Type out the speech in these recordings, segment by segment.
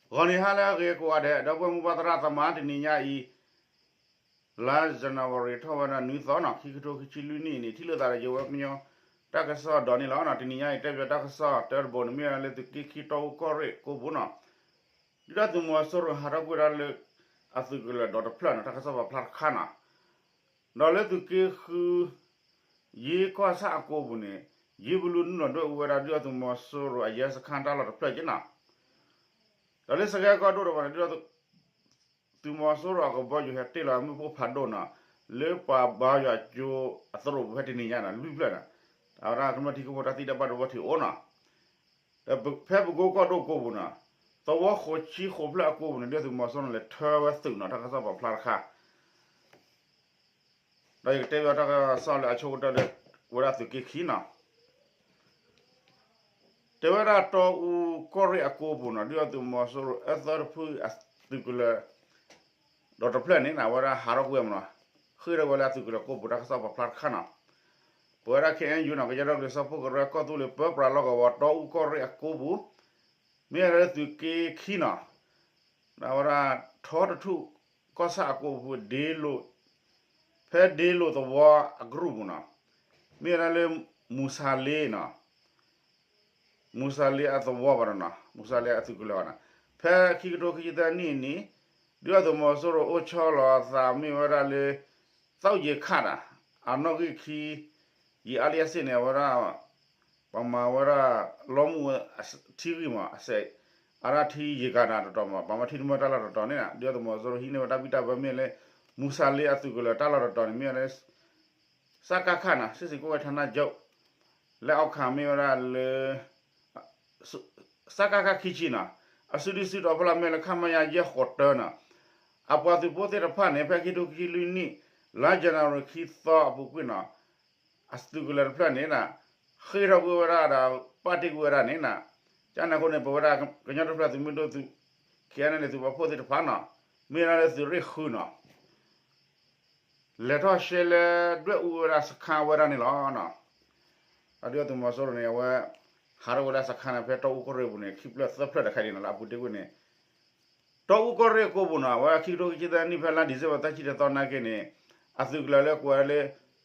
ဂီၤနံၤဟါလၢအဂ့ၤကိးဂၤဒဲး ဒီပုၢ်ဝဲၢ်မိၢ်ပၢ်သရၣ်သမါ တနံၤညါအံၤ လါ January ထီၣ်ဝဲဒၣ်နွံသီနီၤ ခံကထိခံဆံလွံၢ်နံၣ်အနံၤ ထံၣ်လိာ်သးဒီးယဝဲကညီ တၢ်ကစီၣ်ဒီးန့ၣ်လီၤ. တနံၤညါအံၤ တဲပၠးတၢ်ကစီၣ်တၢတဘိန့ၣ် မ့ၢ်ဝဲဒၣ်လၢသုးက့ခံတီအူကီၢ်ရ့ၣ်ကိပူၤနီၤ ဒုၣ်ဒါသုးမီၤစိရိၤဟးထီၣ်ကွံာ်ဝဲဒၣ်လၢ အသုးကလၢၤဒီတဖျၢၣ်နီၤ တၢ်ကစီၣ်ပာ်ဖျါတခါနီၤ ဒီးလၢသုးက့ဃု ယ့ကီၢ်ဆၣ်အကိပူၤန့ၣ် ယ့ဘလူနုာ်လီၤဒွဲၣ်အူဝဲဒၣ် ဒုၣ်ဒါသုးမီၤစိရိၤအယဲစခါတၢ်လီၢ်တဖျၢၣ်က့နီၤ ဒီးလၢစကဲကီၢ်ဒိၣ်တဖၣ်န့ၣ် ဒုၣ်ဒါသုးမီၤစိရိၤအကဘီယူၤဟဲတ့ၢ်လီၤမ့ၣ်ပိၢ်ဖးဒိၣ်နီၤ လၢပှၤဘါယွၤကၠိအသရိာ်ပူၤဖဲတနံၤညါနီၤ လွံၢ်ဖျၢၣ်နီၤ အဝဲဒၣ်ကမျၢၢ်ထံကီၢ်ဖိတၢ်သံတၢ်ဘၣ်ဒိဘၣ်ထံးအိၣ်နီၤ ဒီးဖဲပကိကီၢ်ဒိၣ်ကိပူၤနီၤ သဝီဃိးဆံဃိးဖျၢၣ်အကိပူၤန့ၣ် ဒုၣ်ဒါသုးမီၤစိရိၤန့ၣ် လဲၤထၢဝဲသုးနီၤ တၢ်ကစီၣ်ပာ်ဖျါတခါ ဒီးယကတဲဘၣ်တၢ်ကစီၣ်လၢအဆိကတၢၢ်လၢ ဝဲဒၣ်သုးက့ခံနီၤ တဲဝဲဒၣ်တီအူကီၢ်ရ့ၣ်အကိပူၤနီၤ ဒုၣ်ဒါသုးမီၤစိရိၤအၢသၢတဖုအသုးကလၢၤ ဒီတဖျၢၣ်န့ၣ် အဝဲဒၣ်ဟးထီၣ်ကွံာ်မနီၤ ဃ့ၢ်ထီၣ်ဝဲလၢအသုးကလၢၤကိပူၤ တၢ်ကစီၣ်ပာ်ဖျါတခါနီၤ ပဝဲဒၣ် ခ့ၣ်အဲၣ်ယူၣ် နီၤ ကယဲၢ်ဒီကလုာ်စၢဖှိၣ်ကရၢ ကီၢ်သူလ့ၤပၢပြးလီၢ်ကဝီၤ တီအူကီၢ်ရ့ၣ်အကိပူၤ မ့ၢ်ဝဲဒၣ်လၢသုးက့ခံနီၤ အဝဲဒၣ်ထီတထူၣ်ကီၢ်ဆၣ်အကိပူၤ ဒ့လိၤ ဖဲဒ့လိၤသဝီအကရူၢ်ပူၤနီၤ မ့ၢ်ဝဲဒၣ်လၢ မူဆါလ့နီၤ မူဆါလ့အသဝီဘၣ်ဒီးနီၤ မူဆါလ့အသုးကလၢၤဘၣ်နီၤ ဖဲခံကထိခံဆံသၢနံၣ်န့ၣ် ဒုၣ်ဒါသုးမီၤစိရိၤအိၣ်ဆီလီၤအသးမ့ၢ်ဝဲဒၣ်လၢ သီၣ်ယံၤခၣ်နီၤ အနီၣ်ဂံၢ်ခံ ယံၤအါလံအစ့ၣ်န့ၣ် အဝဲဒၣ် ပှၤမၤဝဲဒၣ် လီမူၣ်ထံဂံၢ်မး အစဲး အဒၣ်ထံယံၤကၤနၤတတီၤမး ပှၤမၤထံတမၢတၢ်လီၢ်တတီၤန့ၣ် ဒုၣ်ဒါသုးမီၤစိရိၤဟံးန့ၢ်ဝဲတၢ်ဘံၣ်တၢ်ဘၢမ့ၢ်လၢ မူဆါလ့အသုးကလၢၤတၢ်လီၢ်တတီၤန့ၣ် မ့ၢ်ဝဲဒၣ် စကခနီၤ စစ်ဆင်ရေးကွပ်ကဲဌာနချုပ် လက်အောက်ခံ မ့ၢ်ဝဲဒၣ်လၢ စကခ ခံဆံနီၤ အစုဒုၣ်စုတီၤဖီလာ်မ့ၢ်လၢ ခမရ ယဲၢ်ဃိးတၢနီၤ အပှၤသုးဖိသ့ၣ်တဖၣ်န့ၣ် ဖဲခံထိခံဆံလွံၢ်နံၣ် လါ January ခံသီအပူၤကွံာ်နီၤ အသုးကလၢၤတဖျၢၣ်န့ၣ် ဃ့ၢ်ထီၣ်ကွံာ်ဝဲဒၣ်ဒီး ပာ်တ့ၢ်ကွံာ်ဝဲဒၣ်န့ၣ်နီၤ ကန့ၣ်အဃိန့ၣ် ပဝဲဒၣ်ကညီတဖျၢၣ်သုးမုၢ်ဒိၣ်သုး ခ့ၣ်အဲၣ်အဲၣ်လ့ၣ် သုးပာ်ဖှိၣ်သ့ၣ်တဖၣ်နီၤ မ့ၢ်ဝဲဒၣ်လၢသုးရ့ၣ်ဃုနီၤ လဲၤထီၣ်ရှဲလဲဒွဲၣ်အူဝဲဒၣ်စခါဝဲဒၣ်န့ၣ်လီၤ. အဒုၣ်ဒါသုးမီၤစိရိၤန့ၣ် အဝဲ ဟးထီၣ်ဝဲဒၣ်စခါန့ၣ် ဖဲတီအူကီၢ်ရ့ၣ်ပူၤန့ၣ် ခံဖျၢၣ်သၢဖျၢၣ်တခါဒ်နီၤ လၢအပူၤတ့ၢ်ကွံာ်န့ၣ် တီအူကီၢ်ရ့ၣ်ကိပူၤနီၤ အဝဲခံကထိခံဆံသၢနံၣ် ဖဲလါ December သၢဆံတသီနာ်က့န့ၣ် အသုးကလၢၤလၢကိးဝဲဒၣ်လၢ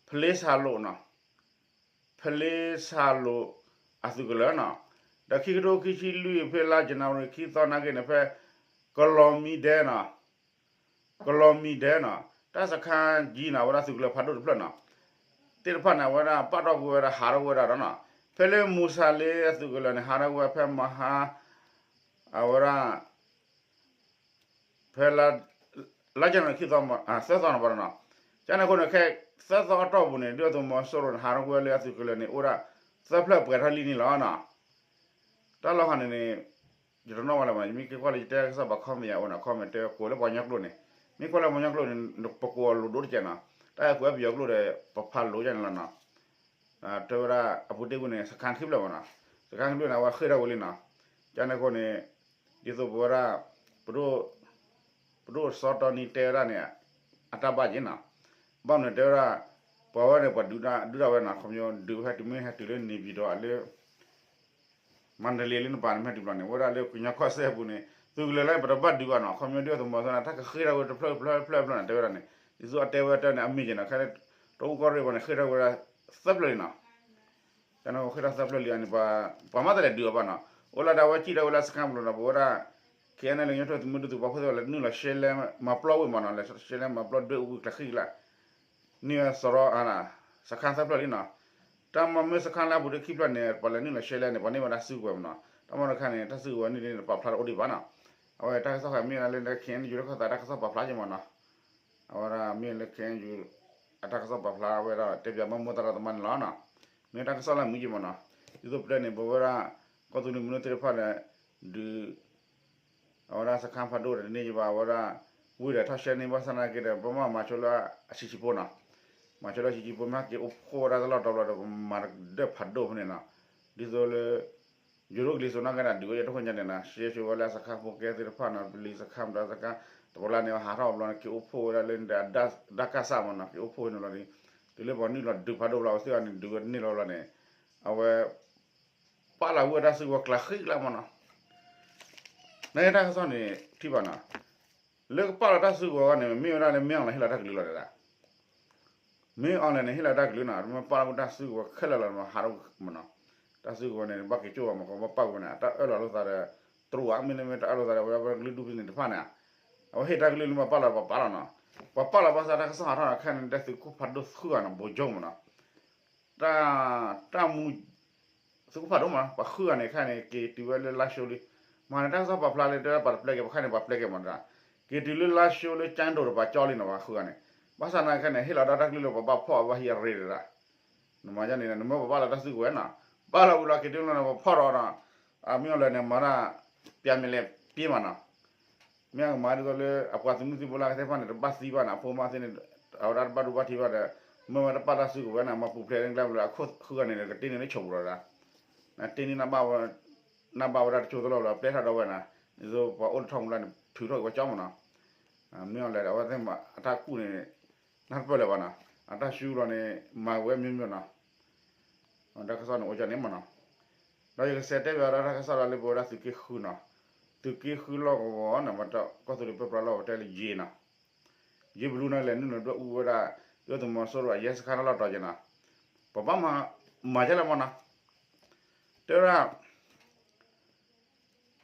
ဖလ့ဆၣ်လိာ်နီၤ ဖလ့ဆၣ်လိာ်အသုးကလၢၤနီၤ ဒီးခံကထိခံဆံလွံၢ် ဖဲလါ January ခံသီနာ်က့န့ၣ် ဖဲ ကလီၤမံဒဲနီၤ ကလီၤမံဒဲနီၤ တၢ်စခါကံနီၤ အဝဲဒၣ်သုးကလၢၤဖးဒိၣ်တဖျၢၣ်နီၤ သ့ၣ်တဖၣ်န့ၣ် အဝဲဒၣ်ပာ်ထီၣ်ကွံာ်ဝဲဒၣ် ဟးထီၣ်ကွံာ်ဝဲဒၣ်ဒီးနီၤ ဖဲလၢမူဆါလ့အသုးကလၢၤန့ၣ် ဟးထီၣ်ကွံာ်ဝဲဖဲမဟါ အဝဲဒၣ် ဖဲလါ လါ January ခံသီ သၢသီန့ၣ်ဘၣ်ဒီးနီၤ ကန့ၣ်အဃိန့ၣ် ခဲသၢသီအတီၢ်ပူၤန့ၣ် ဒုၣ်ဒါသုးမီၤစိရိၤန့ၣ် ဟးထီၣ်ကွံာ်ဝဲလၢအသုးကလၢၤန့ၣ် အိၣ်ဒၣ် သၢဖျၢၣ်ပှဲၤထီၣ်လံန့ၣ်လီၤနီၤ တၢ်လီၢ်ခါန့ၣ်န့ၣ် ယတနီၣ်ဘၣ်လၢၤဘၣ် ယမ့ၢ်က့ၤကွၢ်လၢယတဲကစီၣ်ပာ် comment ယၤအိၣ်နီၤ comment တဲကိးလၢပှၤကညီကျိာ်န့ၣ် မ့ၢ်ကွၢ်လၢပှၤကညီကျိာ်န့ၣ် ပကိးအီၤလိၤဒိၣ်တက့ၢ်နီၤ တၢ်အဲၣ်ကိးအဲၣ်ပယီၤကျိာ်ဒီး ပဖးလိၤယါန့ၣ်လီၤနီၤ တဲဝဲဒၣ်အပူၤတ့ၢ်ကွံာ်န့ၣ် စခါခံဖျၢၣ်မးနီၤ စခါခံဖျၢၣ်န့ၣ် အဝဲဃ့ၢ်ထီၣ်ဝံၤလံနီၤ ကန့ၣ်အဃိန့ၣ် ဒ်သိးပဝဲဒၣ် ပဒိၣ် ပဒိၣ်စီၤတီနံတဲဝဲဒၣ်န့ၣ် အတၢ်ဘၣ်က့ၤနီၤ ဘၣ်မနုၤတဲဝဲဒၣ် ပှၤဝဲန့ၣ် ပှၤဒုးဒၣ်ဒုးဒၣ်ဝဲနီၤ ခီပညီဒုးဝဲဟဲတုၤမ့ၢ်ဟဲတုၤလၢ နေပြည်တော် လၢ မန္တလေး လၢနပၤန့ၣ် မ့ၢ်ဟဲတုၤဘျီန့ၣ် ဝဲဒၣ်လၢကညီကီၢ်စဲၣ်အပူၤန့ၣ် သုးကလၢၤလၢပတဘၣ်ဒုးဘၣ်နီၤ ခီပညီဒုၣ်ဒါသုးမီၤစိရိၤန့ၣ် တၢ်ကဃ့ၢ်ထီၣ်ဝဲတဖျၢၣ်ဖျၢၣ်ဖျၢၣ်ဖျၢၣ်နီၤ တဲဝဲဒၣ်န့ၣ် ဒ်သိးအတဲဝဲတၢ်န့ၣ် အမ့ၢ်က့ၤနီၤ ခဲလၢ တီအူကီၢ်ရ့ၣ်ပူၤန့ၣ် ဃ့ၢ်ထီၣ်ဝဲဒၣ်သၢဖျၢၣ်လံနီၤ ကန့ၣ်ဃ့ၢ်ထီၣ်သၢဖျၢၣ်လံအန့ၣ် ပှၤမ့ၢ်တလဲၤဒုးအီၤဘၣ်နီၤ အိၣ်လၢဒၣ်ဝဲစံၣ်ထီၣ်ဝဲလၢစခါပူၤလီၤနီၤ ပဝဲဒၣ် ခဲအံၤန့ၣ် လၢကညီတဖျၢၣ်သုးမုၢ်ဒိၣ်သုးပာ်ဖှိၣ်သ့ၣ်တဖၣ်လဲၤနုာ်လီၤရှဲလဲမၤပျီဝံၤမးနီၤ လဲၤရှဲလဲမၤပျီဒွဲၣ်အူဝံၤကျဲဃံကျါ န့ၢ်ဝဲစရီ စခါသၢဖျၢၣ်လံနီၤ တၢ်မၤမ့ၢ်စခါလၢအပူၤတ့ၢ်ခံဖျၢၣ်န့ၣ် ပှၤလဲၤနုာ်လီၤရှဲလဲန့ၣ် ပှၤန့ၢ်ဝဲဒၣ်စုကဝဲၤမးနီၤ တၢ်မၤတခါန့ၣ် တၢ်စုကဝဲၤန့ၣ်ဒ်န့ၣ် ပာ်ဖျါတအိၣ်ဒံးဘၣ်နီၤ အဝဲတၢ်ကစီၣ်ဃဲမ့ၢ်လၢ ခ့ၣ်အဲၣ်ယူၣ် တၢ်ကစီၣ်ပာ်ဖျါက့ၤမးနီၤ အဝဲဒၣ်မ့ၢ်လၢ ခ့ၣ်အဲၣ်ယူၣ် အတၢ်ကစီၣ်ပာ်ဖျါဝဲဒၣ် တဲပၠးမိၢ်မိၢ်သရၣ်သမါန့ၣ်လီၤနီၤ မ့ၢ်တၢ်ကစီၣ်လၢမုာ်က့ၤမးနီၤ ဒ်သိးပတဲန့ၣ် ပဝဲဒၣ် ကီၢ်သူလ့ၤမုၢ်နုာ်သ့ၣ်တဖၣ်ဒီး ဒုး အဝဲဒၣ်စခါဖးဒိၣ်ဒီးတန့ၢ်ယဘၣ် အဝဲဒၣ် ဝံၤဒီးထီၣ်ရှဲန့ၢ်ဘၣ်ဆၣ်နာ်က့ဒီး ပမ့ၢ်မၤဆိလၢအဆံးဆံးဖိနီၤ မၤဆိလၢအဆံးဆံးဖိ မ့ၢ်ဟဲက့ၤအိၣ်ဖှိၣ်ဝဲဒၣ်တလီၢ်တတီၤဘျီဒီး ပမၤဒၢၣ်ဖးဒိၣ်ဖဲန့ၣ်နီၤ ဒ်သိးလၢ ယိၤဒိၣ်ကလံၤစိးနာ်က့န့ၣ် ဒုးဝဲယဲၢ်တခိၣ်ညါန့ၣ်နီၤ ရှဲဆိဝဲလၢအစခါဖိကဲသ့ၣ်တဖၣ်နီၤ ပလံၤစခါ မတၤစခါ တပလါန့ၣ် ဟးထီၣ်ဘျီန့ၣ် က့ၤအိၣ်ဖှိၣ်ဝဲဒၣ်လၢ ဒၣ်ကစၢ်မးနီၤ က့ၤအိၣ်ဖှိၣ်ဝဲန့ၣ်လီၤဒီး တုၤလၢပှၤနုာ်လီၤဒုးဖးဒိၣ်ဘျီ အဝဲသ့ၣ်အန့ၣ် ဒုးဝဲတန့ၢ်လီၤဘျီန့ၣ် အဝဲ ပာ်လီၤဝဲဒၣ်စုကဝဲၤကျးဃံကျါမးနီၤ နတၢ်ကစီၣ်န့ၣ် ထံၣ်ဘၣ်နီၤ, လၢကပာ်လီၤတၢ်စုကဝဲၤန့ၣ် မ့ၢ်ဝဲဒၣ်လၢ မင်းအောင်လှိုင် ဟ့ၣ်လီၤတၢ်ကလုၢ်လီၤဒၣ်. မင်းအောင်လှိုင် န့ၣ် ဟ့ၣ်လီၤတၢ်ကလုၢ်နီၤ, မ့ၢ်ပာ်လီၤတၢ်စုကဝဲၤခဲလၢာ်လီၤမး ဟးထီၣ်မနီၤ, တၢ်စုကဝဲၤန့ၣ် ဘၣ်က့ၤကၠိၣ်ဘၣ်မး ကဘၣ်ပာ်ဝဲန့ၣ် အတၢ်အၢၣ်လီၤလိာ်သးဒီး တရူးဧါ မ့တမ့ၢ်တၢ်အၢၣ်လီၤသးဒီး အဝဲဒၣ်ကလုာ်ဒူၣ်ဖဲန့ၣ်တဖၣ်န့ၣ်, အဝဲဟ့ၣ်တၢ်ကလုၢ်လၢပှၤပာ်လီၤ ပှၤပာ်လီၤနီၤ, ပှၤပာ်လီၤဘၣ်ဆၣ် တၢ်ကစီၣ်ဟးထီၣ်ခဲအံၤန့ၣ် တၢ်သုးခိၣ်ဖးဒိၣ်ဃုဂၤနီၤ ဗိုလ်ချုပ် မနီၤ, တၢ် တၢ်မူ သုးခိၣ်ဖးဒိၣ်မနီၤ ပှၤဃုဂၤန့ၣ် ခဲအံၤန့ၣ် က့ၤတုၤဝဲလၢလါၡိလံ, မဟါန့ၣ် တၢ်ကစီၣ်ပာ်ဖျါလၢ တဲပှၤတပျဲက့ၤ ပခါန့ၣ် ပှၤပျဲက့ၤမနီၤ, က့ၤတုၤလၢလါၡိလၢ ကၠဲဒိၣ် တပှၤကၠီလံနီၤ ပှၤဃုဂၤန့ၣ်, ဘၣ်ဆၣ်သနာ်က့ခဲအံၤန့ၣ် ဟ့ၣ်လီၤဒၣ်တၢ်ကလုၢ်လၢပှၤဘၣ်ဖီၣ်အဘၣ်ဟံၣ်အရ့တဒၣ်, နမၤန့ၣ် နမ့ၢ်ပှၤပာ်လီၤတၢ်စုကဝဲၤနီၤ, ပာ်လီၤဝံၤလီၤ က့ၤတုၤလီၤန့ၣ် ပှၤဖီၣ်ဒီးနီၤ, အမ့ၢ်အီၤလဲၣ်န့ၣ် မၤတၢ် ပျဲမလဲၤပျဲမးနီၤ, မ့ၢ်အကမၤဒ်သိးလၢ အပှၤသုးမုၢ်သံၣ်ဘိလၢကသ့ၣ်တဖၣ်န့ၣ် တဘၣ်သံဘၣ်န့ၣ် အဖိမါသ့ၣ်န့ၣ် အဝဲဒၣ်တဘၣ်ဒိဘၣ်ထံးဘၣ်ဒီး မ့ၢ်ဝဲတပာ်တၢ်စုကဝဲၤန့ၣ် မၤပူၤဖျဲးန့ၣ်ကျဲလၢ အခိၣ်ဃုဂၤန့ၣ်ဒီး ကတ့န့ၢ်လၢဆိးပူၤလီၤဒၣ်, တ့န့ၢ် နဘၣ်ဝဲဒၣ်တကၠိတလီၢ်လီၤ ပျဲထီၣ်ဒီးဝဲန့ၣ် ဒ်သိးပှၤအိၣ်လၢထီၣ်မူလၢ်န့ၣ် ထုးထီၣ်က့ၤဝဲကၠီမနီၤ, မ့ၢ်အီၤလဲၣ် အဝဲသ့ၣ်မၤအတၢ်ကူၣ်န့ၣ် နၢ်တပၢၢ်လၢၤဘၣ်နီၤ, အတၢ်ဆူလီၤန့ၣ် မၤဝဲမ့ၢ်မ့ၢ်နီၤ တၢ်ကစီၣ်န့ၣ်အိၣ်ကၠီန့ၣ်မနီၤ, ဒီးယကစံးတဲဘၣ်ဒီးတၢ်ကစီၣ်လၢပဝဲဒၣ်သုးက့ဃုနီၤ, သုးက့ဃုလီၢ်ကဝီၤန့ၣ် ကီၢ်သူလ့ၤပၢပြးလီၢ်ကဝီၤတဲလၢယ့နီၤ, ယ့ဘလူန့ၣ် လဲၤနုာ်လီၤဒွဲၣ်အူဝဲဒၣ် ဒုၣ်ဒါသုးမီၤစိရိၤအယဲစခါတၢ်လီၢ်တတီၤက့နီၤ, ပဘၣ်မၤ မၤကလဲၣ်မနီၤ, တဲဝဲဒၣ်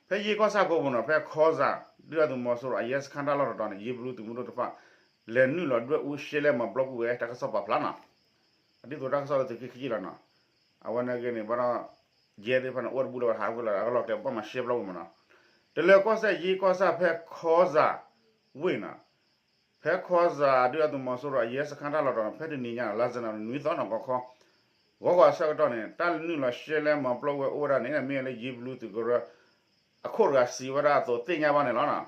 ဖဲယ့ကီၢ်ဆၣ်ကိးပူၤနီၤ ဖဲခီစၢ် ဒုၣ်ဒါသုးမီၤစိရိၤအယဲစခါတၢ်လီၢ်တတီၤန့ၣ် ယ့ဘလူသုးမုၢ်ဒိၣ်တဖၣ် လဲၤနုာ်လီၤဒွဲၣ်အူရှဲလဲမၤပျီကွံာ်ဝဲတၢ်ကစီၣ်ပာ်ဖျါနီၤ, အဒ်သိးတၢ်ကစီၣ်လၢသုးက့ခံက့လီၤနီၤ, အဝဲန့ၣ်ဂ့ၤန့ၣ် ဘၣ်ဒီး ယဲသ့ၣ်တဖၣ်န့ၣ် အိၣ်တဘူၣ်လၢၤဘၣ် ဟးဝဲလီၤ အကလီၢ်ကျဲ ဘၣ်မၤရှဲပျီကွံာ်မနီၤ, တလၢကီၢ်စဲၣ် ယ့ကီၢ်ဆၣ်ဖဲခီစၢ်ဝ့ၢ်နီၤ, ဖဲခီစၢ်ဒုၣ်ဒါသုးမီၤစိရိၤအယဲစခါတၢ်လီၢ်တတီၤန့ၣ် ဖဲတနံၤညါနီၤ လါစဲးနဝါရီ နွံသီနီၤ ဂီၤခီ ဂီၤခီအဆၢကတီၢ်န့ၣ် တၢ်နုာ်လီၤရှဲလဲမၤပျီဝဲအိၣ်ဝဲဒၣ်န့ၣ် မ့ၢ်လၢယ့ဘလူသုးကရၢ အခိၣ်တဂၤစံးဝဲဒၣ်အသိးသ့ၣ်ညါဘၣ်န့ၣ်လီၤနီၤ,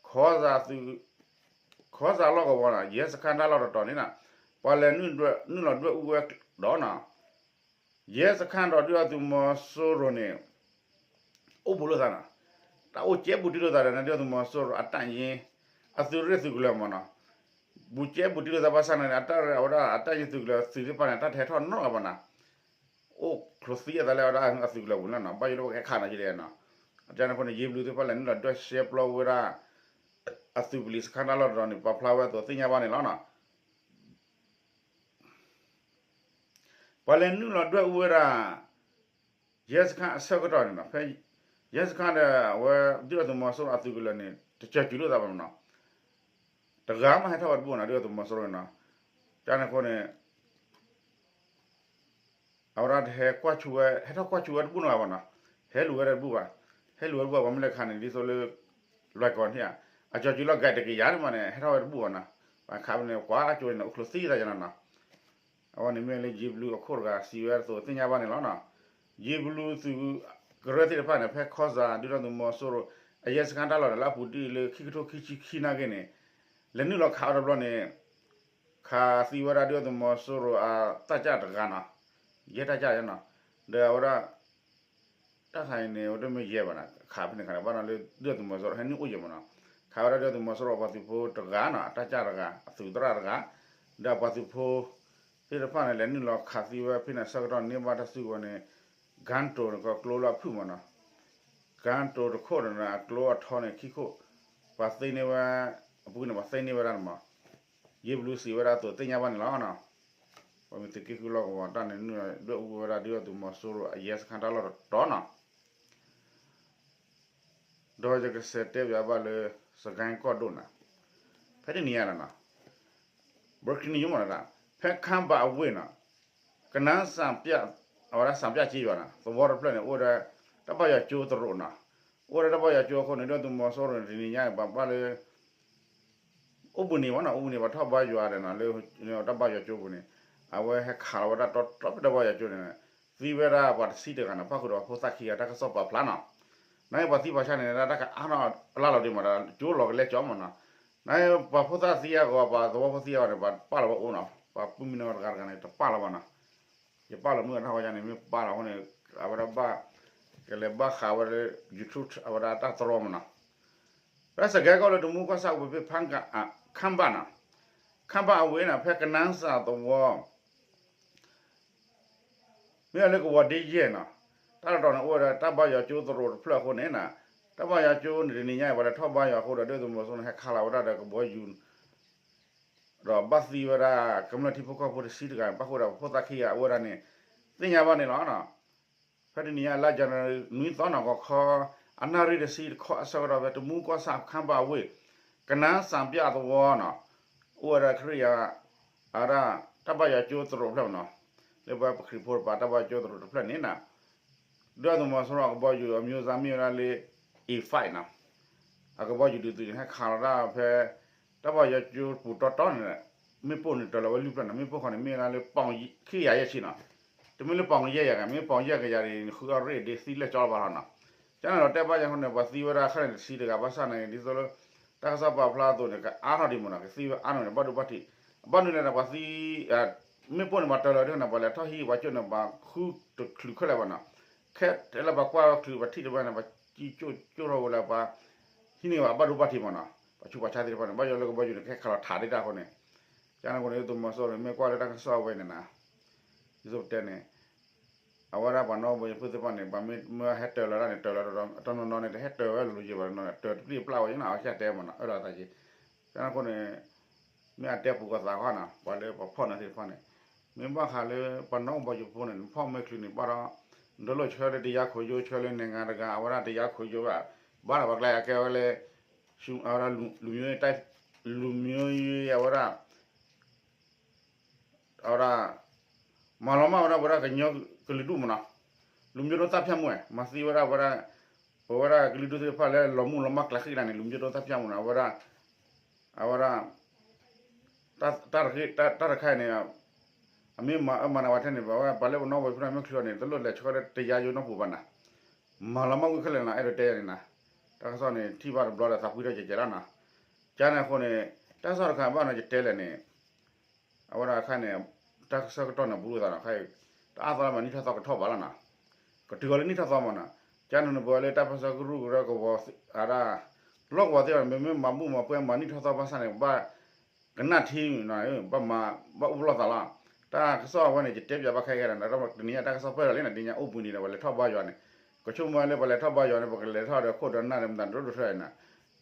ခီစၢ်သုး ခီစၢ်လီၢ်ကဝီၤနီၤ ယဲစခါတၢ်လီၢ်တတီၤန့ၣ်နီၤ ပှၤလဲၤနုာ်လီၤဒွဲၣ်အူဝဲဒီးနီၤ ယဲစခါဒီးဒုၣ်ဒါသုးမီၤစိရိၤန့ၣ် အိၣ်ဘူးလိာ်သးနီၤ, တၢ်အိၣ်ကဲဘူးတံၢ်လိာ်သးဒီး ဒုၣ်ဒါသုးမီၤစိရိၤအတၢ်ယ့ အသုးရ့ၣ်သုးကလၢၤမနီၤ, ဘူးကဲဘူးတံၢ်လိာ်သးဘၣ်ဆၣ်န့ၣ် အတၢ်ရ့အဝဲဒၣ်အတၢ်ယ့သုးကလၢၤသုးသ့ၣ်တဖၣ်န့ၣ် တၢ်တဟဲထီၣ်နီတဂၤဘၣ်နီၤ, အိၣ်ချိးသံအသးလၢအဝဲဒၣ်အသုးကလၢၤပူၤန့ၣ်နီၤ, ဘၣ်ယိၣ်လၢပှၤကဟဲခးနီၤကလဲၣ်နီၤ, အတၢ်န့ၣ်အဃိန့ၣ် ယ့ဘလူသုးတဖၣ်လဲၤနုာ်လီၤဒွဲၣ်ရှဲပျီဝဲဒၣ် အသုးပလံၤစခါတၢ်လီၢ်တတီၤန့ၣ် ပာ်ဖျါဝဲအသိးသ့ၣ်ညါဘၣ်န့ၣ်လီၤနီၤ. ပှၤလဲၤနုာ်လီၤဒွဲၣ်အူဝဲဒၣ် ယဲစခါအဆၢကတီၢ်န့ၣ်နီၤ, ဖဲယဲစခါဒီး အဝဲဒုၣ်ဒါသုးမီၤစိရိၤအသုးကလၢၤန့ၣ် တစၢၤစုၤလိာ်သးဘၣ်မနီၤ, တဂၤမးဟဲထီၣ်ဝဲတဘူၣ်နီၤ ဒုၣ်ဒါသုးမီၤစိရိၤန့ၣ်နီၤ, တၢ်န့ၣ်အဃိန့ၣ် အဝဲဒၣ်တဟဲကွၢ်ဆူၣ်ဝဲ ဟဲထီၣ်ကွၢ်ဆူၣ်ဝဲတဘူၣ်နီတဂၤဘၣ်နီၤ, ဟဲလူၤဝဲဒၣ်တဘူၣ်ဘၣ်, ဟဲလူၤဝဲတဘူၣ်ဘၣ် ပှၤမ့ၢ်လဲၤခးန့ၣ် ဒ်သိးလၢ လွဲၢ်ကီၢ်န့ၣ်ဧါ, အစၢၤစုၤလီၤ ကဲးတကယၤန့ၣ်မးန့ၣ် ဟဲထီၣ်ဝဲတဘူၣ်ဘၣ်နီၤ, ပှၤခးဝဲန့ၣ် ကွၢ်ကၠိန့ၣ် အိၣ်ချိးသံသးယနီၤနီၤ, အဝဲန့ၣ်မ့ၢ်လၢယ့ဘလူအခိၣ်တဂၤစံးဝဲအသိးသ့ၣ်ညါဘၣ်န့ၣ်လီၤနီၤ, ယ့ဘလူသုးကရၢသ့ၣ်တဖၣ်န့ၣ် ဖဲခီစၢ်ဒုၣ်ဒါသုးမီၤစိရိၤ အယဲစခါတၢ်လီၢ်န့ၣ် လၢအပူၤတ့ၢ်လၢခံကထိခံဆံခံနၢ်ဂ့ၢ်န့ၣ် လဲၤနုာ်လီၤခးဝဲတဘျီန့ၣ် ခးသံဝဲဒၣ်ဒုၣ်ဒါသုးမီၤစိရိၤအတၢ်ကၢ်တဂၤနီၤ, ယဲၢ်တၢ်ကၢ်နီၤ, ဒီးအဝဲဒၣ် တၢ်ခါအံၤန့ၣ် အဝဲတမ့ၢ်ယဲၢ်ဘၣ်နီၤ, ခးဖဲန့ၣ်ခါန့ၣ် ဘၣ်နီၤလၢဒုၣ်ဒါသုးမီၤစိရိၤ ဟဲနုာ်အိၣ်ယဲၢ်မးနီၤ, ခးဝဲဒၣ်ဒုၣ်ဒါသုးမီၤစိရိၤအပှၤသုးဖိတဂၤနီၤ, အတၢ်ကၢ်တဂၤ, အသုးသရၣ်တဂၤ, ဒီးအပှၤသုးဖိသ့ၣ်တဖၣ်န့ၣ် လဲၤနုာ်လီၤခးသံဝဲဖဲန့ၣ်အဆၢကတီၢ် န့ၢ်ဘၣ်တၢ်စုကဝဲၤန့ၣ် ကၢ်တိၤန့ၣ် ကကျိလၢအဖုၣ်မးနီၤ, ကၢ်တိၤတခိၣ်န့ၣ် အကျိအထီန့ၣ်ခံခိၣ်, ပှၤသ့န့ၢ်ဝဲ, အပူၤန့ၣ် ပှၤသ့န့ၢ်ဝဲဒၣ်န့ၣ်မး ယ့ဘလူစံးဝဲဒၣ်အသိးသ့ၣ်ညါဘၣ်န့ၣ်လီၤနီၤ, ပှၤမ့ၢ်သုးက့ဃုလီၢ်ကဝီၤတၢ်န့ၣ် နုာ်လီၤဒွဲၣ်အူဝဲဒၣ်ဒုၣ်ဒါသုးမီၤစိရိၤအယဲစခါတၢ်လီၢ်တတီၤနီၤ, ဒီးယကစံးတဲဘၣ်ဘၣ်လၢ စကဲကီၢ်ဒိၣ်နီၤ, ဖဲတနံၤညါလီၤနီၤ, breaking news မးနီၤ, ဖဲခါဘၣ်အဝ့ၢ်နီၤ, ကနါစၣ်ပျၢ်, အဝဲဒၣ်စၣ်ပျၢ်က့ယွၤနီၤ, သဝီတဖျၢၣ်န့ၣ် အိၣ်ဝဲဒၣ် တၢ်ဘါယွၤကၠိသရိာ်နီၤ, အိၣ်ဝဲဒၣ်တၢ်ဘါယွၤကၠိအဃိန့ၣ် ဒုၣ်ဒါသုးမီၤစိရိၤန့ၣ် တနံၤညါဘၣ်ဘၣ်လၢ အိၣ်ဘှံးနံၤမးနီၤ, အိၣ်ဘှံးနံၤ ပှၤထီၣ်ဘါယွၤဒီးနီၤ လၢတၢ်ဘါယွၤကၠိပူၤန့ၣ်, အဝဲဟဲခးလီၤဝဲဒၣ်တီတီဖဲတၢ်ဘါယွၤကၠိန့ၣ်, သံဝဲဒၣ်ပှၤတဆံတဂၤနီၤ, ပၣ်ဃုာ်ဒီးဖိသၣ်ခံဂၤ တၢ်ကစီၣ်ပာ်ဖျါနီၤ, နပှၤသံပှၤဆါန့ၣ် တၢ်ကအါထီၣ်အလၢ်လီၤဒံးမးဒီး ကၠိလီၤကလဲကၠီမးနီၤ, နပှၤဖိသၣ်သံအဂီၢ် ပှၤသဝီဖိသံအဂီၢ်န့ၣ် ပှၤပာ်လီၤဝဲအိၣ်နီၤ, ပှၤပုၢ်မံၤနီၢ်တဂၤတဂၤန့ၣ် တပာ်လီၤဘၣ်နီၤ, ယပာ်လီၤမုၢ်အတၢ်ဃီညါန့ၣ် မ့ၢ်ပာ်လီၤအဃိန့ၣ် အဝဲဒၣ်ဘၣ် ကလဲၤဘၣ်ဃးဝဲလၢ YouTube အဝဲဒၣ်တၢ်တြီမးနီၤ, ဖဲစကဲကီၢ်လၢတမူကီၢ်ဆၣ်ပူၤဖဲ ခါဘၣ်နီၤ, ခါဘၣ်အဝ့ၢ်နီၤ ဖဲကနါစၣ်သဝီ မ့ၢ်လၢကဝီၤဒ့ယဲၢ်နီၤ, တၢ်တတီၤန့ၣ် အိၣ်ဝဲဒၣ်တၢ်ဘါယွၤကၠိသရိာ်တဖျၢၣ်အဃိန့ၣ်နီၤ, တၢ်ဘၣ်ယွၤကၠိန့ၣ် တနံၤညါအံၤ ပှၤလဲၤထီၣ်ဘါယွၤအဃိဒီး ဒုၣ်ဒါသုးမီၤစိရိၤန့ၣ် ဟဲခးလီၤဝဲဒၣ်ဒီးကဘီယူၤ ဒီးဘၣ်သံဝဲဒၣ် ကမျၢၢ်ထံဖိကီၢ်ဖိတဆံတဂၤ ပၣ်ဃုာ်ဒီးပဖိသၣ်ခံဂၤအဝဲဒၣ်န့ၣ် သ့ၣ်ညါဘၣ်န့ၣ်လီၤ. ဖဲတနံၤညါလါယနူၤအါရံၤ နွံသီနီၣ်ဂီၤခီ အနၣ်ရံၣ်တဆံတခီအဆၢကတီၢ် ဖဲတမူကီၢ်ဆၣ်ခမ်းဘၣ်အဝ့ၢ် ကနါစၣ်ပၠၣ်သဝီနီၤ အိၣ်ဝဲဒၣ်ခရံာ်အ အဝဲဒၣ် တၢ်ဘၣ်ယွၤကၠိသရိာ်တဖျၢၣ်နီၤ လၢပှၤပခရံာ်ဖိတပၤ တၢ်ဘၣ်ယွၤကၠိသရိာ်တဖျၢၣ်န့ၣ်နီၤ ဒုၣ်ဒါသုးမီၤစိရိၤအကဘီယူၤအမျိုးအစားမ့ၢ်ဝဲဒၣ်လၢ A five နီၤ အကဘီယူၤဒုးသုးန့ၣ် ဟဲခးလီၤတၢ်ဖဲ တၢ်ဘၣ်ယွၤကၠိပူၤတီတီန့ၣ် မ့ၣ်ပိၢ်န့ၣ်တၢၤလီၤဝဲလွံၢ်ဖျၢၣ်နီၤ မ့ၣ်ပိၢ်ဃီန့ၣ် မ့ၢ်ဝဲဒၣ်လၢ ပီၣ်ခံကယၤယဲၢ်ဆံနီၤ တမ့ၢ်လၢ ပီၣ်ခံကယၤယဲၢ်ဂၤ မ့ၢ် ပီၣ်ခံကယၤယဲၢ်ဂၤန့ၣ် ဃုအီၣ်ရ့ၣ်ဒ့သံလၢာ်ကၠီလီၤဘၣ်ထီၣ်နီၤ ကန့ၣ်ဒီးတဲဘၣ်ယဲၢ်အဃိန့ၣ် ပှၤသံဝဲဒၣ်ခဲလၢာ်န့ၣ်တဆံတဂၤ ဘၣ်ဆၣ်နာ်က့ ဒ်သိးလၢ တၢ်ကစီၣ်ပာ်ဖျါအသိးန့ၣ် ကအါထီၣ်ဒံးမ့ၢ်နီၤ ကသံဝဲအါထီၣ်န့ၣ် ဘၣ်ဒိဘၣ်ထံး အဘၣ်နုၤလဲၣ်န့ၣ် ပှၤသံ မ့ၣ်ပိၢ်န့ၣ် ပှၤတၢၤလီၤဒ်န့ၣ် ပှၤလဲၤထီၣ်ဟံးပှၤကၠိၣ်န့ၣ် ပှၤဃုတချုးခဲလၢာ်ဘၣ်နီၤ ခဲလၢာ်ပှၤကွၢ်ချုးပှၤထံၣ်တဘၣ်န့ၣ် ပှၤကၠိၣ်ကၠိၣ်ထီၣ်ဝဲလၢပှၤ ဟံးန့ၢ်ဘၣ်ဘၣ်ဒိဘၣ်ထံးမ့ၢ်နီၤ ပှၤဆူးပှၤဆါသ့ၣ်တဖၣ်န့ၣ် ဘၣ်ယိၣ်လၢကဘီယူၤန့ၣ် ကဟဲခးလီၤထးဒ်တၢ်အဃိန့ၣ် ကန့ၣ်အဃိန့ၣ် သုးမီၤစိရိၤန့ၣ် မ့ၢ်ကွၢ်လၢတၢ်ကစီၣ်ဝဲန့ၣ်နီၤ ဒ်သိးပတဲန့ၣ် အဝဲဒၣ်ပှၤနီၣ်ဘီယဖိသ့ၣ်တဖၣ်န့ၣ် ပှၤမ့ၢ်ဟဲတၢၤလီၤတၢ်န့ၣ် တၢၤလီၤတနီၤနီၤန့ၣ် တဟဲတၢၤဝဲလိၤယံၤဘၣ်နီၤ တၢၤတပျံၢ်တပျၢ်ဝဲယံၤနီၤ အဝဲကတဲမ့ၢ်နီၤ အၢၣ်လီၤသးက့ၤ ကန့ၣ်အဃိန့ၣ် မ့ၢ်အတဲပူၤကီၢ်သးခီနီၤ ပှၤလၢပှၤဖီၣ်န့ၢ်သ့ၣ်တဖၣ်န့ၣ် မ့ၢ်ဘၣ်ဃးလၢပှၤနီၣ်ဘီယဖိန့ၣ် နဖီၣ်မ့ၢ်ချုးန့ၣ် ဘၣ်ဒီး နတလိၣ်ဆှၢလၢတရားခွင်ရုံး ဆှၢလၢ နိုင်ငံတကာ အဝဲဒၣ်တရားခွင်ရုံးဘၣ် ဘၣ်ဒီးပှၤကျဲအကဲဝဲလၢ အဝဲဒၣ် လူမျိုးရေး လူမျိုးရေး အဝဲဒၣ် အဝဲဒၣ် မၤလီၤမၢ်ဝဲဒၣ် ပဝဲဒၣ်ကညီကလုာ်ဒူၣ်မ့ၢ်နီၤ လူမျိုးတုံးသတ်ဖြတ်မှု မၤသံဝဲဒၣ် ပဝဲဒၣ် ပဝဲဒၣ်ကလုာ်ဒူၣ်သ့ၣ်တဖၣ်လၢလီၤမုၢ်လီၤမၢ်ကျဲဃံလၢ်န့ၣ် လူမျိုးတုံးသတ်ဖြတ်မှုန့ၣ် အဝဲဒၣ် အဝဲဒၣ် တၢ်တခါအံၤန့ၣ် အမ့ၢ်မၤအၢမၤနးဝဲထဲန့ၣ် ပဝဲပှၤလၢပနီၣ်ဘီယဖိမ့ၢ်ချုးအီၤန့ၣ် တလိၣ်လဲၤဆှၢလၢတရားရုံးနီတပူၤဘၣ်နီၤ မၤလီၤမၢ်ဝံၤခဲလၢာ်နီၤ အဲၣ်ဒိးတဲယၤန့ၣ်နီၤ တၢ်ကစီၣ်န့ၣ် ထံၣ်ဘၣ်တဘျီဒီးသးပှံၢ်ထီၣ်ကဲးကဲးလီၤနီၤ ကန့ၣ်အဃိန့ၣ် တၢ်ကစီၣ်တခါဘၣ်နီၤ ယတဲလဲၣ်န့ၣ် အဝဲဒၣ်အခါန့ၣ် တၢ်ကစီၣ်ကတီၢ်န့ၣ် ဘူးလိာ်သးနီၤ ခါအံၤ တအါသီလၢမၤနံၣ်ထီၣ်သီကထီၣ်ဘးလီၤနီၤ ကတုၤအီၤလၢနံၣ်ထီၣ်သီမ့ၢ်နီၤ ကန့ၣ်န့ၣ် ပဝဲလၢတၢ်ပၢဆှၢကရူၢ်ကရၢကဝီၤ အဒၣ် လီၢ်ကဝီၤသ့ၣ်တဖၣ်န့ၣ် မ့မ့ၢ်မၤဘူၣ်မၤပှဲၤမၤနံၣ်ထီၣ်သီဘၣ်ဆၣ်န့ၣ် ဘၣ်ကနၣ်ထံနီၤ ဘၣ်မၤ ဘၣ်အူပလီၢ်သးလီၤ တၢ်ကစီၣ်အဝဲန့ၣ် ယတဲပၠးဘၣ်ခဲကဲဒီး တနံၤညါတၢ်ကစီၣ်ပၢၢ်ဒီးလံန့ၣ် ဒ်ညါအိၣ်ဘှံးနံၤဒီး ပှၤလဲၤထီၣ်ဘါယွၤန့ၣ် ကဆိကမိၣ်ဝဲလၢပှၤလဲၤထီၣ်ဘါယွၤန့ၣ် ပကလဲၤထီၣ်ဒီးခိၣ်ဒီးနၢ်ဒီးမတၤဒိၣ်ဒိၣ်ထွဲန့ၣ်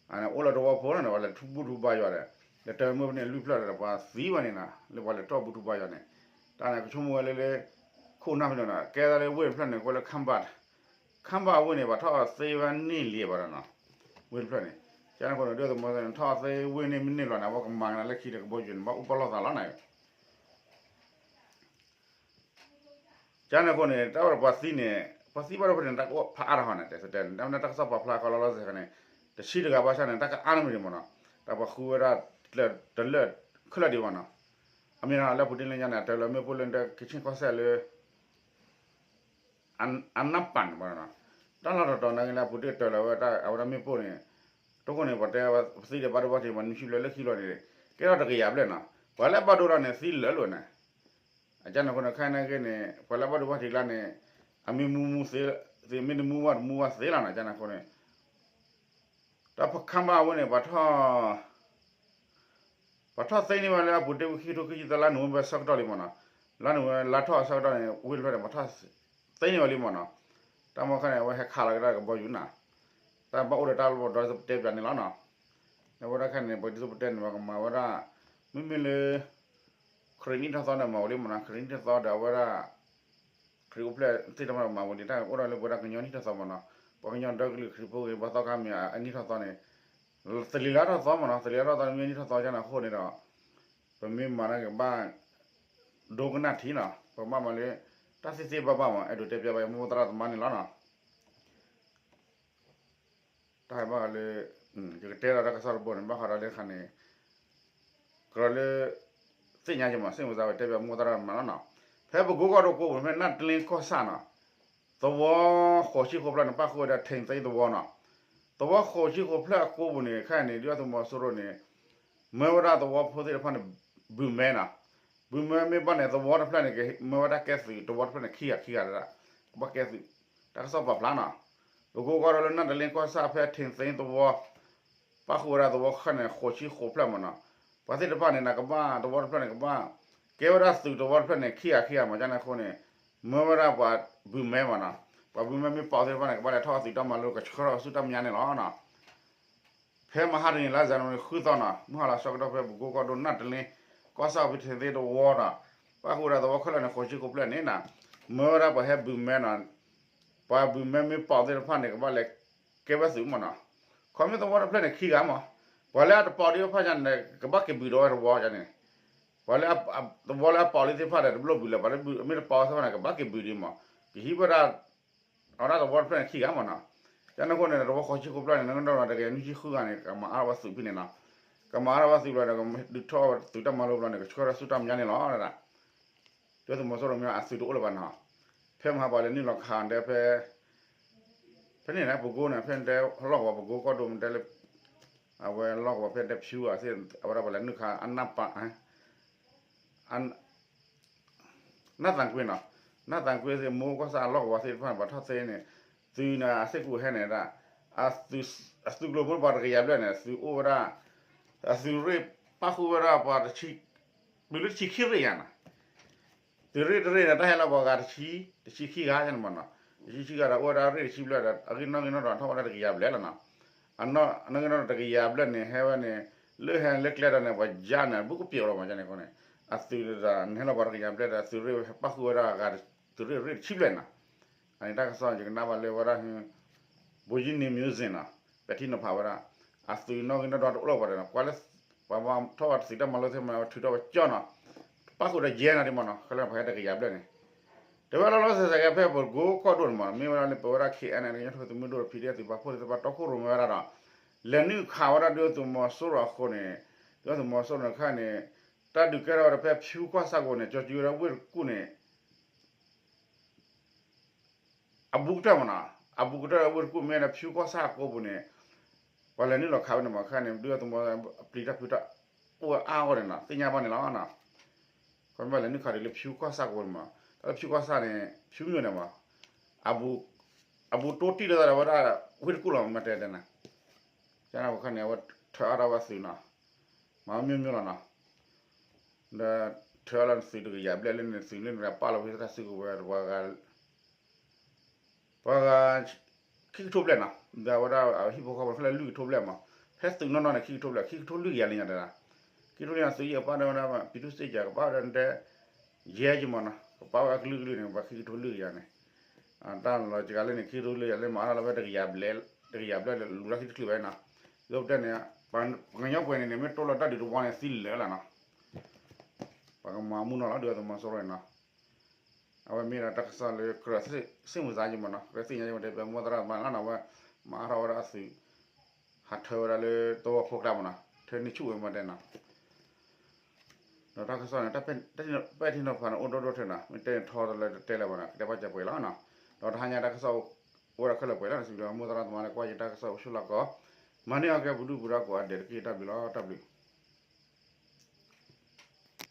အိၣ်လၢတဝီဖိန့ၣ် ပှၤလဲၤထူၣ်ဘူၣ်ထူၣ်ဘါယွၤဒီး လဲၤတၢ်မုၢ်ဖဲန့ၣ်လွံၢ်ဖျၢၣ်ဒီး ပှၤသံဝဲန့ၣ်နီၤ လၢပှၤလဲၤထီၣ်ဘူၣ်ထူၣ်ဘါယွၤန့ၣ် တၢ်န့ၣ် ကဆိကမိၣ်ဝဲလၢလၢ ခိၣ်နၢ်ဖဲန့ၣ်နီၤ ကဲသးလၢဝ့ၢ်တဖျၢၣ်န့ၣ် ကွဲးလၢ ခမ်းဘၣ် ခမ်းဘၣ်ဝ့ၢ်န့ၣ် ပှၤထီၣ်သ့ဝဲန့ၢ်လံဘၣ်ဒီးနီၤ ဝ့ၢ်တဖျၢၣ်န့ၣ် ကန့ၣ်အဃိန့ၣ် ဒုၣ်ဒါသုးမီၤစိရိၤန့ၣ် ထီၣ်သ့ဝ့ၢ်န့ၣ်မ့ၢ်န့ၢ်လီၤန့ၣ် အဝဲကမၤကနၤလၢခံဒီးကဘီယူၤန့ၣ် ဘၣ်အူပလီၢ်သးလီၤန့ၣ် ကန့ၣ်အဃိန့ၣ် တၢ်ဝဲဒီးပှၤသံန့ၣ် ပှၤသံဘၣ်ဒိဖဲန့ၣ် တၢ်ကအိၣ်ဖးအါထီၣ်ဃီန့ၣ် တဲတဲန့ၣ် တၢ်မ့ၢ်တၢ်ကစီၣ်ပာ်ဖျါကီလီၤလီၤဆဲးဃီန့ၣ် တဆံတဂၤဘၣ်ဆၣ်န့ၣ် တၢ်ကအါန့ၢ်မ့ၢ်ဒံးမ့ၢ်နီၤ တၢ်ပှၤဃုဝဲဒၣ် တလၢာ်ခဲလၢာ်ဒံးမ့ၢ်နီၤ အမ့ၢ်လၢပူၤတ့လၢညါန့ၣ် အတၢၤလီၤမ့ၣ်ပိၢ်လၢက့ၣ်ဆ့ၣ်ကီၢ်စဲၣ်လၢ အနၢ်ပၢၢ်န့ၣ်မ့ၢ်နီၤ တၢ်လီၢ်တတီၤနာ်က့လၢအပူၤတ့ၢ်တၢၤလီၤဝဲဒၣ် အဝဲဒၣ်မ့ၣ်ပိၢ်န့ၣ် တဃိန့ၣ် ပှၤတဲပသံဒီးဘၣ်ဒိဘၣ်ထံး ပှၤနွံဆံဘျဲၣ်လၢခံလီၤန့ၣ် ကဲထီၣ်တကယၤဘျဲၣ်နီၤ ပှၤလၢအဘၣ်ဒိလီၤန့ၣ် သံလၢာ်လီၤန့ၣ် အကန့ၣ်အဃိန့ၣ် ခဲအံၤနာ်က့န့ၣ် ပှၤလၢအဘၣ်ဒိဘၣ်ထံးကျါန့ၣ် အမ့ၢ်မူမူသ့ သ့မ့ၢ်တမူဘၣ်တမူဘၣ်သ့လီၤနီၤ ကန့ၣ်အဃိန့ၣ် တၢ်ဖခမ်းဘၣ်အဝ့ၢ်န့ၣ် ပှၤထီၣ် ပှၤထီၣ်သ့န့ၢ်ဝဲလၢအပူၤတ့ၢ်ဝံၤခံကထိခံဆံသၢလါနိၣ်ဝ့ဘၢၣ်ဆၢကတီၢ်လံမ့ၢ်နီၤ, လါနိၣ်ဝ့ဘၢၣ်လါထီၣ်အဆၢကတီၢ်န့ၣ် ဝ့ၢ်တဖျၢၣ်န့ၣ် ပှၤထီၣ်သ့န့ၢ်ဝဲလံမ့ၢ်နီၤ, တၢ်မ့ၢ်ခါန့ၣ် အဝဲဟဲခးလီၤကဒါကဘီယူၤနၤ, တၢ်ဘၣ်အိၣ်ဒီးတၢ်လီၢ်ပဒီးဒ်သိးပတဲပၠးန့ၣ်လီၤနီၤ, အဝဲဒၣ်ခဲန့ၣ် ပဒ်သိးပတဲန့ၣ် ပှၤကမၤဝဲဒၣ် မ့မ့ၢ်လၢ ခရံာ်နံၣ်ထီၣ်သီန့ၣ်မၤဝဲလံမ့ၢ်နီၤ, ခရံာ်နံၣ်ထီၣ်သီဒီးအဝဲဒၣ် ခရံာ်အိၣ်ဖျဲၣ်သ့ၣ်တဖၣ်မၤဝဲလံ, တၢ်အိၣ်ဒီးလၢပဝဲဒၣ်ကညီနံၣ်ထီၣ်သီမ့ၢ်နီၤ, ပှၤကညီဒီကလုာ်ခရံာ်ဖိဂ့ၤ ပှၤသီခါမ့ၢ်အနံၣ်ထီၣ်သီန့ၣ် သလံၤလါထီၣ်သီမ့ၢ်နီၤ, သလံၤလါထီၣ်သီန့ၣ်မ့ၢ်နံၣ်ထီၣ်သီကန့ၣ်အဃိန့ၣ်ဒီး ပမ့ၢ်မၤန့ၣ်ကဘၣ် ဒိကနၣ်ထံနီၤ, ပကဘၣ်မၤလၢ တၢ်သ့သ့ဘၣ်ဘၣ်မ့ၢ် အဲၣ်ဒိးတဲပၠးဘၣ် မိၢ်သရၣ်သမါန့ၣ်လီၤနီၤ. တၢ်ဘၣ်ဃးလၢ ယကတဲဒီးတၢ်ကစီၣ်တဘိန့ၣ် ဘၣ်ဃးဒီးလၢခါန့ၣ် ကရၢလၢ သ့ၣ်ညါက့ၤမး စ့ၢ်ကီးဝဲတဲပၠးမိၢ်သရၣ်သမါလီၤနီၤ, ဖဲပကိကီၢ်ဒိကိပူၤ ဖဲနၢ်တလ့ကီၢ်ဆၣ်နီၤ, သဝီဃိးဆံဃိးဖျၢၣ်န့ၣ် ပၣ်ဃုာ်ဝဲဒၣ် ထိန်သိမ်းသဝီနီၤ, သဝီဃိးဆံဃိးဖျၢၣ်အကိပူၤန့ၣ် ခဲအံၤန့ၣ် ဒုၣ်ဒါသုးမီၤစိရိၤန့ၣ် မၢဝဲဒၣ်သဝီဖိသ့ၣ်တဖၣ်န့ၣ် ဘုမဲနီၤ, ဘုမဲမ့ၢ်ဘၣ်န့ၣ် သဝီတဖျၢၣ်န့ၣ် ကမၢဝဲဒၣ်ကဲသုးတဝီတဖျၢၣ်န့ၣ် ခံဂၤခံဂၤဒၣ်, ကဘၣ်ကဲသုး, တၢ်ကစီၣ်ပာ်ဖျါနီၤ, ပကိကီၢ်ဒိလၢနၢ်တလ့ကီၢ်ဆၣ်ဖဲ ထိန်သိမ်းသဝီ ပၣ်ဃုာ်ဝဲဒၣ်သဝီဃၣ်န့ၣ် ဃိးဆံဃိးဖျၢၣ်မ့ၢ်နီၤ, ပှၤသ့ၣ်တဖၣ်န့ၣ် ကဘၣ်သဝီတဖျၢၣ်န့ၣ် ကဘၣ် ကဲဝဲဒၣ်သုးတဝီတဖျၢၣ်န့ၣ် ခံဂၤခံဂၤမ့ၢ် ကန့ၣ်အဃိန့ၣ် မၢဝဲဒၣ်ပှၤဘုမဲမ့ၢ်နီၤ, ပှၤဘုမဲမ့ၢ်ပာ်အီၤသ့ၣ်တဖၣ်န့ၣ် ကဘၣ်လဲၤထီၣ်အသုးတၢ်မၤလိ ကဆှၢထီၣ်အစုတၢ်မညါန့ၣ်လီၤ. ဖဲမဟါတနံၤလါ January ဃုသီနီၤ မုၢ်ဟါလီၤဆၢကတီၢ် ဖဲပကိကီၢ်ဒိၣ် နၢ်တလ့ ကီၢ်ဆၣ်ဖဲထံသ့ၣ်တဝီဒီး ပၣ်ဃုာ်ဝဲဒၣ်သဝီခဲလၢာ်န့ၣ် ဃိးဆံဃိးဖျၢၣ်န့ၣ်နီၤ မၢဝဲဒၣ်ပှၤဟဲဘုမဲနီၤ ပှၤဘုမဲမ့ၢ်ပာ်အီၤသ့ၣ်တဖၣ်န့ၣ် ကဘၣ်လဲၤကဲဘၣ်သုးမ့ၢ်နီၤ. ခီမ့ၢ်သဝီတဖျၢၣ်န့ၣ်ခံဂၤမး ပှၤလၢအတပာ်အီၤသ့ၣ်တဖၣ်န့ၣ် ကဘၣ်က့ၤဘုးဒီးဝဲသဝီန့ၣ် ပှၤလၢ သဝီလၢအပာ်အီၤလံသ့ၣ်တဖၣ်ဒီး တဘျီဘုးလၢၤ ပှၤလၢအမ့ၢ်တပာ်အီၤသ့ၣ်တဖၣ်န့ၣ် ကဘၣ်က့ၤဘုးဒံးမး ကဟံးဝဲဒၣ် အဝဲဒၣ်သဝီတဖျၢၣ်န့ၣ်ခံဂၤမးနီၤ. ကန့ၣ်အဃိန့ၣ် သဝီဃိးဆံဃိးဖျၢၣ်န့ၣ် နကဒီးတကယၤနွံဆံဃုဂၤန့ၣ် ကမၤအါထီၣ်ဝဲသုးဖဲန့ၣ်နီၤ. ကမၤအါထီၣ်ဝဲသုးဘျီဒီး ဒုးထီၣ်သုးတၢ်မၤလိဘျီန့ၣ် ကဆှၢထီၣ်စုတၢ်မညါန့ၣ်လီၤဒၣ်. ဒုးသုးမီၤစိရိၤမ့ၢ်အသုးတအိၣ်လၢၤဘၣ်နီၤ. ဖဲမဟါပှၤလဲၤနုာ်လီၤခးဒဲဖဲ ဖဲန့ၣ်န့ၣ် ပကိန့ၣ် ဖဲန့ၣ်တဲလီၢ်ကဝီၤ ပကိကီၢ်ဒိၣ်မ့ၢ်တဲလၢ အဝဲလီၢ်ကဝီၤဖဲတဲဖၠူဧါသ့ၣ် အဝဲဒၣ်ပှၤလဲၤနုာ်ခးအနၢ်ပၢ် နၢ်သးကွ့နီၤ, နၢ်သးကွ့သ့ၣ် မိၢ်ကီၢ်ဆၣ်အလီၢ်ကဝီၤသ့ၣ်တဖၣ်န့ၣ် ပှၤထီၣ်သ့န့ၣ် သုးန့ၣ် အစ့ၢ်ကီးဟဲန့ၣ်ဒၣ် အသုးကျိၤမ့ၢ်ပှၤတကယၤဘျဲၣ်န့ၣ် သုးအိၣ်ဝဲဒၣ် အသုးရ့ၣ်ပၣ်ဃုာ်ဝဲဒၣ်ပှၤ တုၤလၢတဆံခံရ့ၣ်ယါနီၤ သုးရ့ၣ်တရ့ၣ်န့ၣ် တၢ်ဟဲလီၤပှၤဂၤတဆံ, တဆံခံဂၤန့ၣ်မးနီၤ, တဆံခံဂၤဒီး အိၣ်ဝဲဒၣ်ရ့ၣ်တဆံဘျဲၣ်ဒီး အဂ့ၢ်နီၣ်ဂံၢ်နီၣ်ဒွးထီၣ်ဝဲဒၣ်တကယၤဘျဲၣ်လီၤနီၤ, အနီၣ်ဂံၢ်နီၣ်ဒွးတကယၤဘျဲၣ်န့ၣ် ဟဲဝဲန့ၣ် လၢဟဲလၢကျဲဒီးန့ၣ် ပှၤယါန့ၣ် ဘူးကပျဲးလီၤမးန့ၣ်အဃိန့ၣ် အသုးတဒၣ်န့ၣ်ဟဲလီၤပှၤတကယၤဘျဲၣ်ဒီး သုးရ့ၣ်ပၣ်ဃုာ်ဝဲဒၣ်အဂၤ သုးရ့ၣ်ရ့ၣ်တဆံဘျဲၣ်နီၤ, အန့ၣ်တၢ်ကစီၣ်ယကနၣ်ဘၣ်လၢဝဲဒၣ် ဘိယံၣ်နံၤ music နီၤ, ပဲာ်ထံနီၤဖးဝဲဒၣ် အသုးနီၣ်ဂံၢ်နီၣ်ဒွးတအိၣ်လၢၤဘၣ်ဒီးနီၤ, ကွၢ်လၢ ပှၤမၤထီၣ်ဝဲသုးတၢ်မၤလိသ့ၣ်မး ထုးထီၣ်ဝဲကၠီနီၤ, ပၣ်ဃုာ်ဒီးယဲနီၤဒ်မးနီၤ, ခဲလၢာ်ပှၤဟဲတကယၤဘျဲၣ်န့ၣ်, တဲဝဲလီၤလီၤဆဲးဆဲးကဲဖဲပကိကီၢ်ဒိၣ်န့ၣ်မး မ့ၢ်ဝဲဒၣ်လၢပဝဲဒၣ် ခဲအံၤန့ၣ် ကညီထူၣ်ဖျဲးသုးမုၢ်ဒိၣ် ပီၣ်ဒ့ၣ်သုးပာ်ဖှိၣ်သ့ၣ်တဖၣ်တီခိၣ်ရိၣ်မဲဝဲဒၣ်ဒီး လဲၤနုာ်ခးဝဲဒၣ်ဒုးသုးမီၤစိရိၤအဃိန့ၣ်, ဒုးသုးမီၤစိရိၤန့ၣ်ခါန့ၣ် တၢ်ဒုးကဲထီၣ်ဝဲဒၣ်ဖဲဖၠူကီၢ်ဆၣ်ကိးန့ၣ် ကၠီကၠံဝဲဒၣ်ဝ့ၢ်တကူၣ်န့ၣ် အဘူးကတၢၢ်မးနီၤ, အဘူးကတၢၢ်ဝ့ၢ်တကူၣ်မ့ၢ်ဒီးဖၠူကီၢ်ဆၣ်အကိပူၤန့ၣ်, ပှၤလဲၤနုာ်လီၤခးဝဲန့ၣ်မး ခဲန့ၣ် ဒုးသုးမီၤ အပျံၤတၢ်ဖုးတၢ်အိၣ်ဝဲအါဂီၢ်န့ၣ်နီၤ သ့ၣ်ညါဘၣ်န့ၣ်လီၤ. ခီမ့ၢ်လဲၤနုာ်ခးဒ်လၢဖၠူကီၢ်ဆၣ်ကိပူၤန့ၣ်မး, တၢ်လၢဖၠူကီၢ်ဆၣ်န့ၣ် ဖၠူမ့ၢ်န့ၣ်မး, အဘူးတိၢ်တံၢ်လၢသးဒီးဝဲဒၣ် ဝ့ၢ်တကူၣ်လီၤ မ့ၢ်တဲတဲနၤ, ကန့ၣ်အဃိန့ၣ် အဝဲထၢအါထီၣ်ဝဲသုးနီၤ, မၤမ့ၢ်မ့ၢ်လီၤနီၤ ဒီးထၢလီၤနသုးတကယၤဘျဲၣ်လၢနသုးလၢနပာ်လီၤဝဲတၢ်စုကဝဲၤပှၤဂၤ, ပှၤဂၤ ခံကထိဘျဲၣ်နီၤ, ဒီးအဝဲဒၣ်အဟံၣ်ဖိဃီဖိခဲလၢာ်လွံၢ်ကထိဘျဲၣ်မး, ဖဲသုးနီၢ်နီၢ်န့ၣ် ခံကထိဘျဲၣ် ခံကထိလွံၢ်ကယၤလၢညါတဒၣ်, ခံကထိလၢညါသုးယံၤအပၣ်ဒီးဝဲဒၣ် ပံတူၢ်စ့ၣ်ကၤ ကပၣ်ဝဲဒၣ်တဲ ယဲယမးနီၤ, ကပၣ်ဝဲအကလုာ်ကလုာ်န့ၣ် ပှၤခံကထိလွံၢ်ကယၤန့ၣ်, တၢ်လီၤစှၤလၢန့ၣ် ခံကထိလွံၢ်ကယၤလၢမၤအါထီၣ်လၢဝဲတကယၤဘျဲၣ်, တကယၤဘျဲၣ်လၢလူၤလၢခံတချုးဘၣ်နီၤ, ဒ်ပတဲန့ၣ် ပှၤကညီပှဲၤန့ၣ်န့ၣ် မ့ၢ်တိၢ်လီၤတၢ်ဒုးတဝီန့ၣ်သံလၢာ်လီၤနီၤ, ပှၤကမၤမူနီၤလီၤ ဒုးသုးမီၤစိရိၤန့ၣ်နီၤ, အဝဲမ့ၢ်ဒၣ်တၢ်ကစီၣ်လၢ ကြၢးစ့ၣ်မုာ်စါယမးနီၤ, ကြၢးသ့ၣ်ညါယမးတဲ ပမူသရၣ်မၤလီၤနီၤ ဝဲ မၤအါထီၣ်ဝဲဒၣ်အသုး ဟးထၢဝဲဒၣ်လၢသဝီဖိကျါမးနီၤ, ထၢနံၣ်ဆူၣ်ဝဲမးတဲနီၤ ဒီးတၢ်ကစီၣ်န့ၣ် ပဲာ်ထံနီၤဖးန့ၣ် အိၣ်ဒိၣ်ဒိၣ်ထဲနီၤ, မ့ၢ်တဲန့ၣ်ထီတလၢတတဲလၢၤဘၣ်နီၤ, ကတဲဘၣ်စၢၤပှဲၤလီၤနီၤ, ဒီးတဟါညါတၢ်ကစီၣ်အိၣ်ဝဲဒၣ်ခဲလၢာ်ပှဲၤလီၤနီၤ, စံးဘျုးမူသရၣ်သမါလၢကွၢ်ယတၢ်ကစီၣ်အိၣ်ဆူၣ်လီၤကီး, မၤန့ၢ်အီၤကဲပဒုၣ်ပဒါကိးဂၤဒဲးတက့ၢ် တၢ်ဘျုးလီၤ တၢ်ဘျုး